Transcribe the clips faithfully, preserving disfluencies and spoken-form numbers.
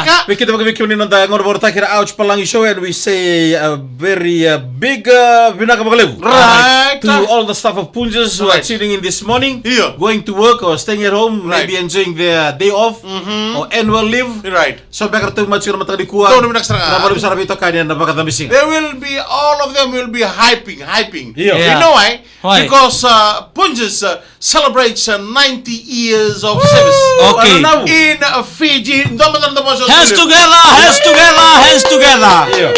Ka- Vei keda vakaveikemuni na noda gauna vakarautaki na Ouch Palagi Show, and we say a very uh, big uh, vinaka vakalevu. Right. To all the staff of Punjas who are Right. tuning in this morning, Io. going to work or staying at home, Right. maybe enjoying their day off or annual leave. Right. So beka ratou mai tiko na mataka nikua. Donu vinaka sara ga. Na vale sara veitokani na vakacabisiga. They will be, all of them will be hyping, hyping. Io. Yeah. You know why? Why? Because uh, Punjas uh, celebrates uh, ninety years of service Okay. Wow, in uh, Fiji. Dou mada na vosa Hands together, hands together, hands together. Io.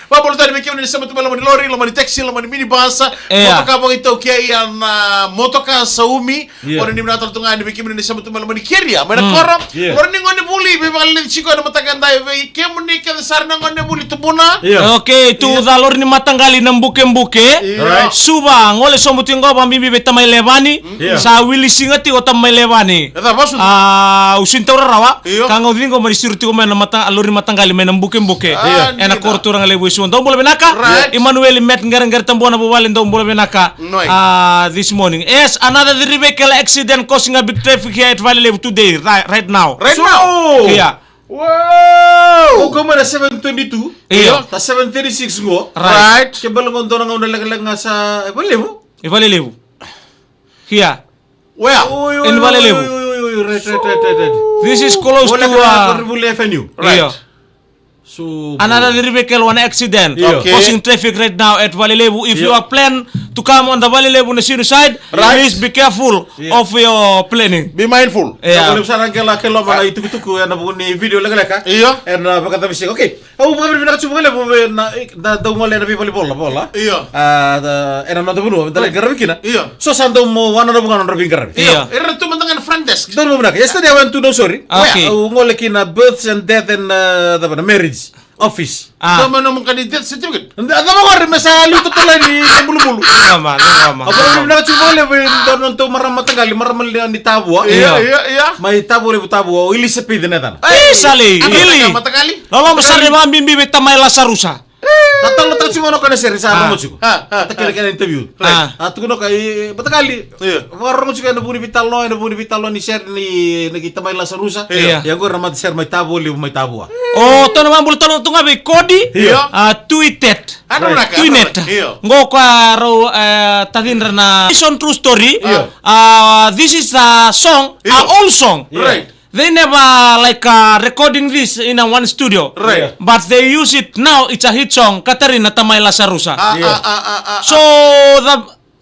Vabolo tani vei kemuni ni sema tu mai loma ni lori, loma ni taxi, loma ni minibus. Yeah. Motoka vakaitaukei, a, motoka saumi. Yeah. Ora ni vinaka tale tu ga ni vei kemuni ni sema tu mai loma ni keria, mai na koro. Yeah. Lori ni gone vuli, veivakaleleci tiko ena mataka edai, vei kemuni kece sara na gone vuli tubuna. Yeah. Okay, tu Yeah. ca lori ni mataqali na bukebuke. Yeah. Right. Suva, gole sobu tiko qo vakabibi vei tamai Levani. Yeah. Sa wili siga tiko tamai Levani. E ca vasu. A, u sini taura rawa. Io. Ka gauci qo mai siro tiko mai na mata, lori ni mataqali mai na bukebuke. Ah, Io. Ena dina. Koro turaga levu e Suva. Dou bula vinaka. Right. Emanueli Met Qereqere Tabua na vuvale, dou bula vinaka. Noi. Ah, this morning. Yes, another Ciriveikela accident causing a big traffic here at Valelevu today, right, right now. Right So- now. Here. Wow. Ko mai na seven twenty-two. Io. Ta seven thirty-six qo. Right. Ke bale qo dua na gauna lekaleka ga sa e Valelevu. E Valelevu. Here. Where? Oi, oi, In Valelevu. Oi, oi, oi, oi, right, right, right, right, right. This is close Wale to ka uh, Rivuli Avenue. Right. Io. So, Another Ciriveikela one accident Io. Okay. causing traffic right now at Valelevu. If Io. you are plan to come on the Valelevu Nasinu side, Right. please be careful Io. of your planning. Be mindful. Yeah. Wale sara qela ke loma na itukutuku ena vuku ni video lekaleka. Io. Ena vakacabisiga. Okay. Au vakavinavinaka tu vakalevu vei na, na dau gole ena veivalenivolavola. Io. A, da, ena noda vanua, da lai qaravi kina. Io. So sa dau mo wana na vuqa nodra veiqaravi. Io. Io. Era tu mada ga na front desk. Dau mo vinaka. Yesterday I went to Nausori. Okay. Au gole ki na births and death and uh, the, na marriage office. Ah. Dau mo nomu ka ni death certificate. Nda, cava qori me sa liu totolo ni, ni bulubulu. Loma, loma. Au vakavinavinaka tu vakalevu vei dau na tou marama mataqali, marama ni Tavua. Io, Io. io, io. Mai Tavua levu Tavua, o Elisabeth na yacana. Ei, Sali, Ana Ili. mataqali, mataqali. Loloma sara ni vakabibi vei tamai Lasarusa. Na talo talo tiko na kena sere sa Ah. rogo tiko. Ah, ah, Ta kena ah. kena interview. Ah. A tukuna ka i matakali. Io. Vakarorogo tiko ena vuku ni veitalanoa, ena vuku ni veitalanoa ni sere ni na ki tamai Lasarusa. Io. Ia qori na mata sere mai Tavua levu mai Tavua. O tona vabula talo tu ga vei Kodi. Io. A Tuitet. Ana Right. naka, Tuinet. ana naka. Io. Qo ko a rau e, tacidra na It's on true story. Io. A, this is a song, Io. a old song. Right. They never like uh, recording this in a one studio. Right. Yeah. But they use it now. It's a hit song. Katarina Tamai Lasarusa. Ah, Yeah. ah, ah, ah, ah, So ah. the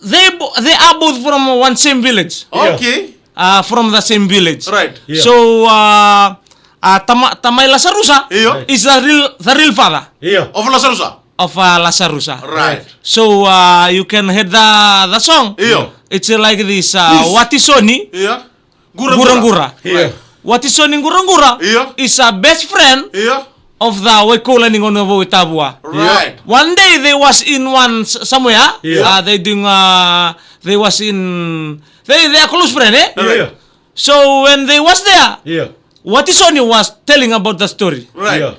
they bo- they are both from one same village. Yeah. Okay. Uh, from the same village. Right. Yeah. So uh, uh, Tama- Tamai Lasarusa Yeah. Right. is the real the real father Yeah. Of Lasarusa. of uh, Lasarusa. Right. So uh, you can hear the the song. Yeah. It's uh, like this. Uh, Yes. Watisoni. Yeah. Gura Gura Gura. Gura. Right. Watisoni Gura Gura Io. is a best friend Io. of the Waikoula ni Gauna Vou i Tavua. Right. One day they was in one s- somewhere. Io. Uh, they doing uh, they was in they they are close friend, eh? Io, io. So when they was there, Io. Watisoni was telling about the story. Right. Io.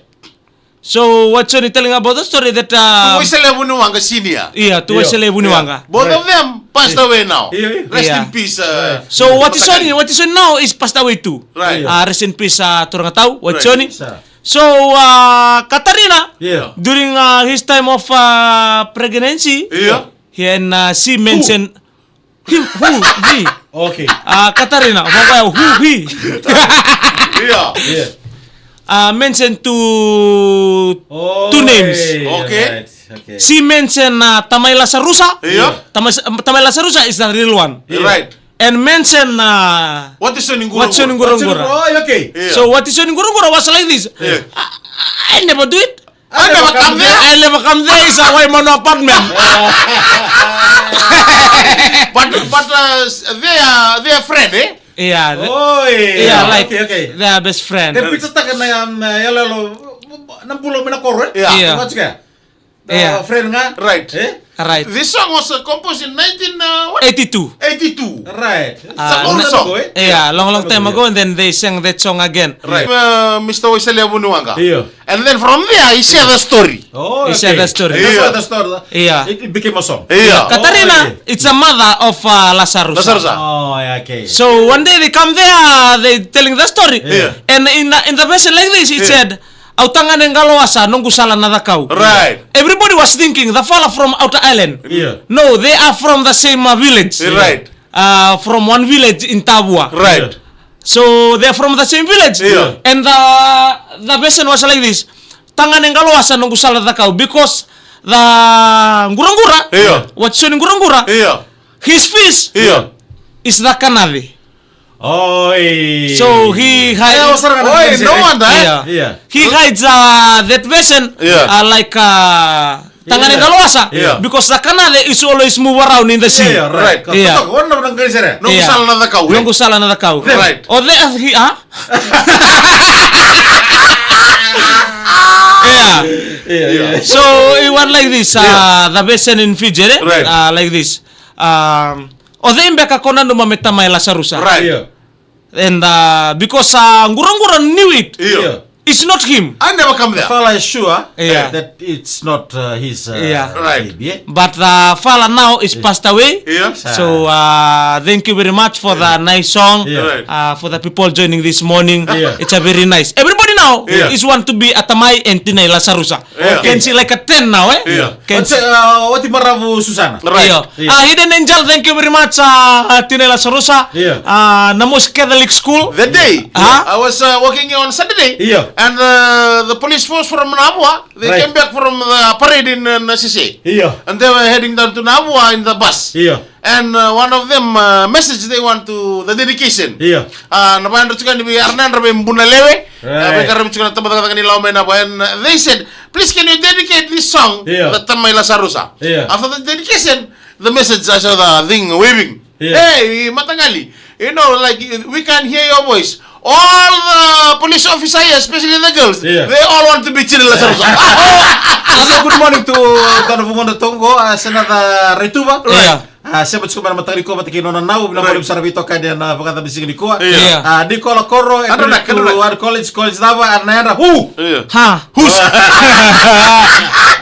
So Watisoni telling about the story that uh, Waisale Vuniwaqa senior. Yeah, to Io. Waisale Vuniwaqa. Both of Right. them passed Io. away now. Io, io. Rest Yeah. in peace. Uh, Right. So Watisoni, Watisoni now is passed away too. Right. Io. Uh, rest in peace, uh, Turaga Tau, Right. Watisoni. Sa. So uh, Katarina, Yeah. during uh, his time of uh, pregnancy, Yeah. he and uh, she mentioned He, who, he. Okay. Ah, Katarina, vaqo ya, who, he. Yeah. Yeah. Ah, mention two, two names. Oi, Okay. right, okay. She mentioned uh, Tamai Lasarusa. Yeah. Tamai, Tamai Lasarusa is the real one. Yeah. Right. And mention uh, Watisoni Ngurungura. Watisoni Ngurungura. Oh, okay. Yeah. So Watisoni Ngurungura was like this. Yeah. I, I never do it. I never come there. I never come there. It's a Waimanu apartment. But but uh, they are they are friend, eh? Yeah. The, Oh, yeah, yeah, like okay, okay. They are best friend. The pizza taka na um, yalo yalo na bula mai na koro, eh? Yeah. Yeah. What's that? Yeah. Uh, friend nga? Right. Eh? Right. This song was, uh, composed in nineteen, uh, what? Eighty-two. Eighty-two. Right. It's a, uh, old song. Eh? Yeah, long, long time ago, and then they sang that song again. Right. Uh, Mister Waisalia Vuniwaqa. Yeah. And then from there, he shared the story. Oh, okay. He shared the story. That's why the story, yeah, it, it became a song. Yeah. Katarina, oh, okay, it's a mother of, uh, Lazarus. Lazarus. Oh, yeah, okay. So one day they come there, they telling the story. Yeah. And in the, in the version like this, it said, "Au tagane qaloasa, noqu sala na cakau." Right. Everybody was thinking, the fala from outer island. Yeah. No, they are from the same, uh, village. Yeah. Right. Uh, from one village in Tavua. Right. Yeah. So they are from the same village. Yeah. And the, the version was like this. Tagane qaloasa, noqu sala cakau. Because the quraqura, yeah, Watisoni quraqura, yeah, his fish, yeah, is the kanace. Oi. So he hides. Yeah, oi, no wonder, eh? Yeah. Yeah. He hides, uh, that version, yeah, uh, like, uh, tagane qaloasa, yeah, because the kanace is always move around in the sea. Yeah, yeah, right. Yeah. Noqu sala na cakau, eh? Noqu sala na cakau. Right. O the, uh, he, huh? Yeah. Yeah, yeah. So it went like this, uh, the version in Fiji, eh? Right. Uh, like this. Um, o cei beka ko nanuma me tamai Lasarusa? Right. Yeah. And, uh, because, uh, quraqura knew it. Yeah. It's not him. I never come there. Fala is sure, yeah, that it's not, uh, his, uh, yeah, right, baby, eh? But the fala now is passed away. Yeah. So, uh, thank you very much for the nice song. Yeah. Right. Uh, for the people joining this morning, yeah, it's a very nice. Everybody now, yeah, is want to be a tamai and tinai Lasarusa. Yeah. Can see like a ten now, eh? Yeah. Can see. Uh, oti Maravu Susana. Right. Yeah. Yeah. Uh, Hidden Angel, thank you very much, uh, uh, tinai Lasarusa. Yeah. Uh, Namosi Catholic School. The day, huh? I was, uh, working on Saturday. Yeah. And, uh, the police force from Navua, they, right, came back from the parade in, uh, Nasese. Yeah. And they were heading down to Navua in the bus. Yeah. And, uh, one of them, uh, message they want to the dedication. Yeah. Uh, na vayadra tiko ni vei Arnandra vei Bunalewe. Right. Uh, vei Karavi tiko na tamata ni Laumena. And, uh, they said, "Please, can you dedicate this song, yeah, the Tamai Lasarusa?" Yeah. After the dedication, the message, I saw the thing waving. Yeah. "Hey, Matagali, you know, like, we can't hear your voice." All the police officers here, especially the girls, yeah, they all want to be Tine Lasarusa. Oh, also good morning to, uh, Dona Vugoda Togo, uh, Senata Raituva. Right. Yeah. Uh, sema tiko mai na mataka nikua vata kei nona nau, vinaka vakalevu sara veitokani ena vakacava ni siga nikua. Yeah. Yeah. Uh, Nicola Koro, Andrew Knight, Andrew Knight. College, college cava, Arnandra, who? Yeah. Ha. Who's?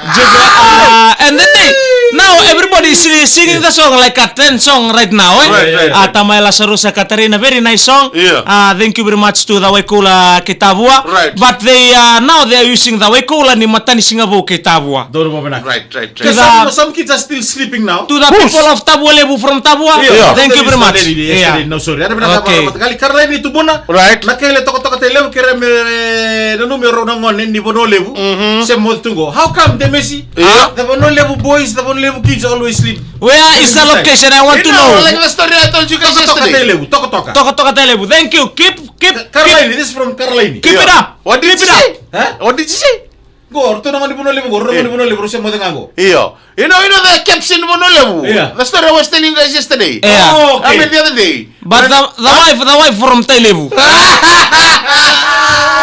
Juga, uh, and then they, now everybody is singing the song like a ten song right now, eh? Right, right, right. Uh, Tamai Lasarusa, Katarina, very nice song. Yeah. Uh, thank you very much to the Waikula kei Tavua. Right. But they, uh, now they are using the Waikula ni Matanisiga Vou kei Tavua. Donu mo vinaka. Right, right, right. To the, some, some kids are still sleeping now. To the people of Tavua Levu from Tavua, yeah, thank you very much. Yesterday, yesterday, yeah, no, sorry. Era vinaka, okay. Mataqali Caroline Tubuna. Right. Na kele tokatoka tai levu kere me, eh, nanumi rau na gone ni Vanua Levu. Mm-hmm. Se moce tu qo. How come the Messi? Yeah. The Vanua Levu boys, the Vanua Levu kids always sleep? Where is the location? I want to know. Like the story I told you guys yesterday. Tokatoka tai levu, tokatoka. Tokatoka tai levu. Thank you. Keep, keep, Caroline, keep, this is from Caroline. Keep it up. What did you say? Huh? What did you say? Qo, ratou na gone ni Vanua Levu qo, ratou na gone ni Vanua Levu, rau se moce ga qo. Io. You know, you know the caption Vanua Levu? Yeah. The story I was telling you guys yesterday. Yeah. Oh, okay. I mean, the other day. But the, the wife, the wife from Tailevu.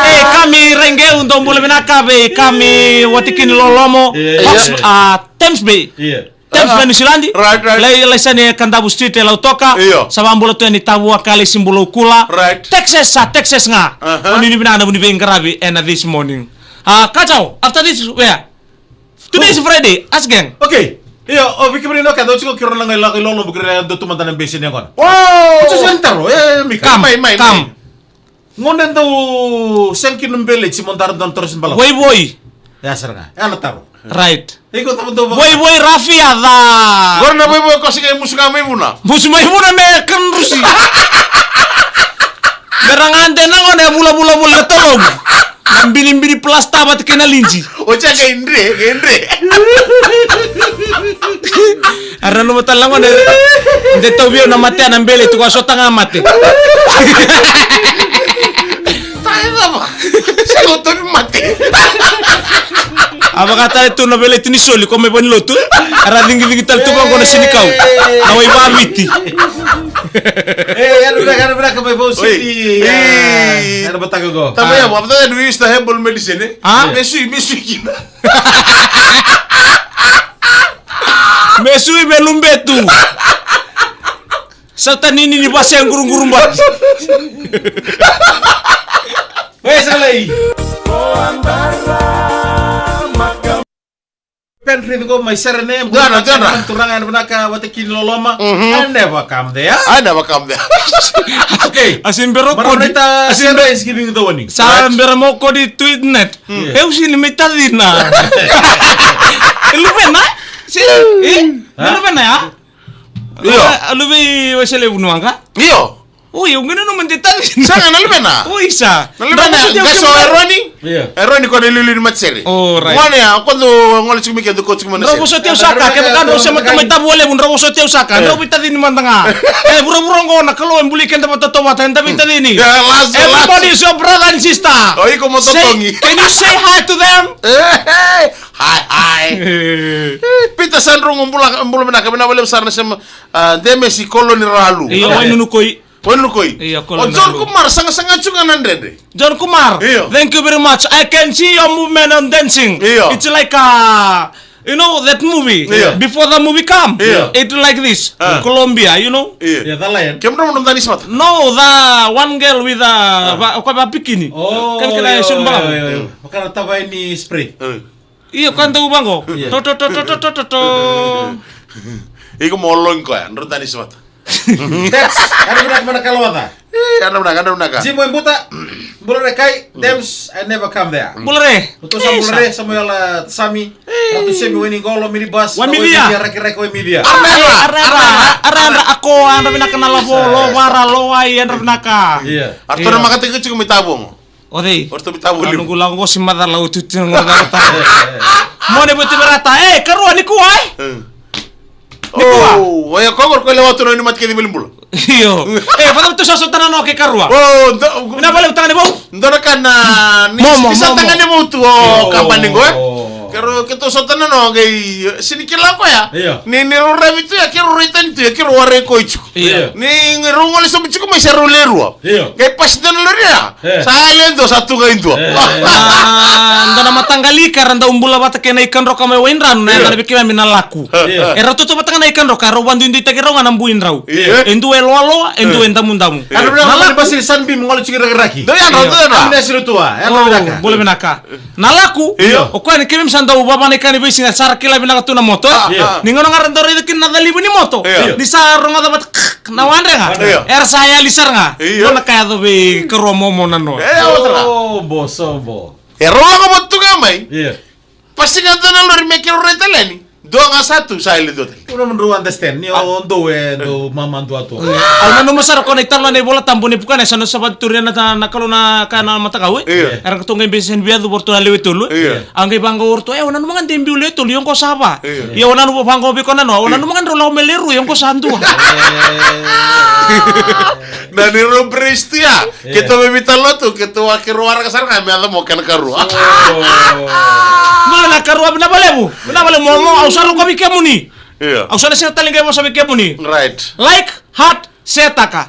Hey, kami Rengeu, dou bula vinaka vei kami Watikini Lolomo. Yeah, Hawke's, yeah, uh, Thames Bay. Yeah. Thames Bay, New Zealand. Right, right. Lai, lai sani e Kadavu Street e Lautoka. Io. Sa vabula tu yani Tavua, Kalisi, Bulaukula. Right. Texas, sa Texas ga. Uh-huh. Oni ni vinaka na vuni veiqaravi ena this morning. Ah, Kajau, after this, where? Today is Friday. Ask gang. Okay. Io, o vei kemuni na ka dau tiko kei rau na qai lako i lolobu kei rau dau tu mada na bese ni yaqona. Wow! Just one taro, e, Mika. Kam, mai, mai, kam. Mai. Gone dau sega kina na beleti mo dara dau na taro se balavu. Voivoi. Ya sara ga. Ya na taro. Right. Iko taro dau vaka. Voivoi rafia ca. Gone na voivoi ko sega musu ga mai vuna. Musu mai vuna me kan rusi. Me ra gade na gone vulavula vula na talogu. Na bilibili plasta vata kei na liji. O ca qai dre, qai dre. Era nanuma tale na gone. De tauvi au na matea na bele tu ko a sota ga mate. Tae cava? Sega o tauvi mate. A vaka tale tu na veleti ni soli ko me vanilotu. Era cigicigi tale tu vaqo na sinikau. Na wai vaviti. E, yadra vinaka, yadra vinaka mai Vau City. Oi. E, yadra mataka qo. Tama ya, vata ya, we use the herbal medicine, e? A? Mesui, mesui kina. Mesui me lubetu. Sa tanini ni vase guruguru bati. Wesa lei. Penrith qo mai Serene. Dua na, dua na. Turaga, yadra vinaka, vata kina loloma. Mhm. I never come there. I never come there. Okay. Asi bera o Kodi. Maramarita, asi bera, Serene is giving the warning. Sa bera mai o Kodi tu internet. Mm. Eu sini mai tacina. E luvena? Si, e? Ha? E luvena ya? Io. A luve i Wesele Vunuaqa? Io. Oi, au qai nanuma de tacina. Sega, na luvena. Oi, sa. Na luvena, qai so Eroni. Io. Eroni ko na iliuliu ni matasere. Oh, right. Gone ya, ko dau gole tiko mai ke, dau ko tiko mai na sere. Drau vosoti au saka, kevaka drau sema tu mai Tavualevu, drau vosoti au saka. Io. Drau veitacini mada ga. E, vuravura oqo na Kalou e buli keda vata tauvata, eda veitacini. Io, last, last. Everybody is your brother and sister. O iko mo totogi. Say, can you say hi to them? Hi, hi. Peter Sandrong, bula, bula vinaka, vinaka vakalevu sara na sema, a, Demesi Koloni Ralu. Io, Wainunukoi. Wainunukoi. Io, Koloni Ralu. O John Kumar, sagasaga tu ga na dredre. John Kumar, io. Thank you very much. I can see your movement on dancing. Io. It's like, uh, you know that movie? Io. Before the movie come, io. It like this. Ah. Colombia, you know? Io. Yeah, the lion. Kemudrau mo dau tani smata? No, the one girl with a, ah, va, ko va bikini. Oh, kena, kena io, io, io. Vakara tavai ni spray. Mm. Io, ka dau vaqo. Io. To, to, to. Iko mo logi koya, drau tani smata. That's, yadra vinaka mai Nakaloaca. E, yadra vinaka, yadra vinaka. Jimo e Buta, bula re kai, Dems, I never come there. Bula re. Uto sa bula re, Samuel, uh, Sami, Ratu Semi, Wainiqolo, Minibus, Waimidia. Waimidia, Rakiraki, Waimidia. Ara, ara, ara, ara, ara, ako, yadra vinaka na Lavo, Lovara, Lowai, yadra vinaka. Io. Aratou na makataki tiko mai Tavuogo. O cei? O ratou mai Tavualimu. Au noqu lako qo se macala, au tutu na qo na macala. Mone voti verata. E, karua, nikua, e? Mm. Nikua. O, oya ko qori ko lewa tu na ni mata kece i valenibula. Io. E, vata tu sa sota na noa kei karua. O, do, na vale utanga ni vou. Dua na ka na ni, mo, mo, ni sa mo, tanga mo. Ni vou tu o, o, kabani qo, e? O. Kero, keitou sota na noa qai, sini kila koya. Io. Ni, ni rau ravi tu ya, kero rau itani tu ya, kero warai ko itu. Io. Ni rau gole sobu tiko mai sa rau le rua. Io. Qai pasi dua na lori ya. E. Sa yali e dua, sa tu ga e dua. E. A, dua na mataqali ka era dau bula vata kei na ikadroka mai Waindranu, na, io, yacana vei keimami na Laku. Io. Era toto vata ga na ikadroka, rau vaduiduitaki rau ga na bui drau. Io. E dua e loaloa, e dua e damudamu. Io. Na Laku. Basi Sunbeam gole tiko i Rakiraki. Dou yadra, io, dou yadra. Amina Silutua, yadra vinaka. Bula vinaka. Na Laku, io, o koya ni keimami sa dau vavana i ka ni veisiga sa ra kila vinaka tu na moto, e? A, io. Ni gauna ga ra dau raica kina na calivu ni moto, io, ni sa rogoca vata na wadrega, io, era sa yali sara ga. Io. Nona ka yaco vei karua momo na noa. E, io, sobo, sobo. E rau lako vata tu ga mai. Io. Pasi ga dua na lori me keirau rai tale yani. Dua ga sa tu, sa yali dua tale. Io, na nomudrau understand ni o dou e dou mama dua tu. Au nanuma sara ko na italanoa na iVola Tabu ni Pukanesa, na sa vakaturi na, na Kalou na ka na matakau, e? Io. Era ratou qai bese ni via cuva ratou na lewe tolu, e? Io. A qai vaqo ratou, e, au nanuma ga de biu lewe tolu, io qo sa va. Io. Io, au nanuma vaqo vei ko na noa, au nanuma ga drau lako me lewe rua, io qo sa dua. Na ni rau brace tu ya. Io. Keitou mai veitalanoa tu, keitou a keirau waraka sara ga me yaco mo kena karua. Bula na karua, vinaka vakalevu. Vinaka vakalevu momo, au sa rokovi kemuni. Io. Au sa na sega tale qai vosa vei kemuni. Right. Like, heart, share taka.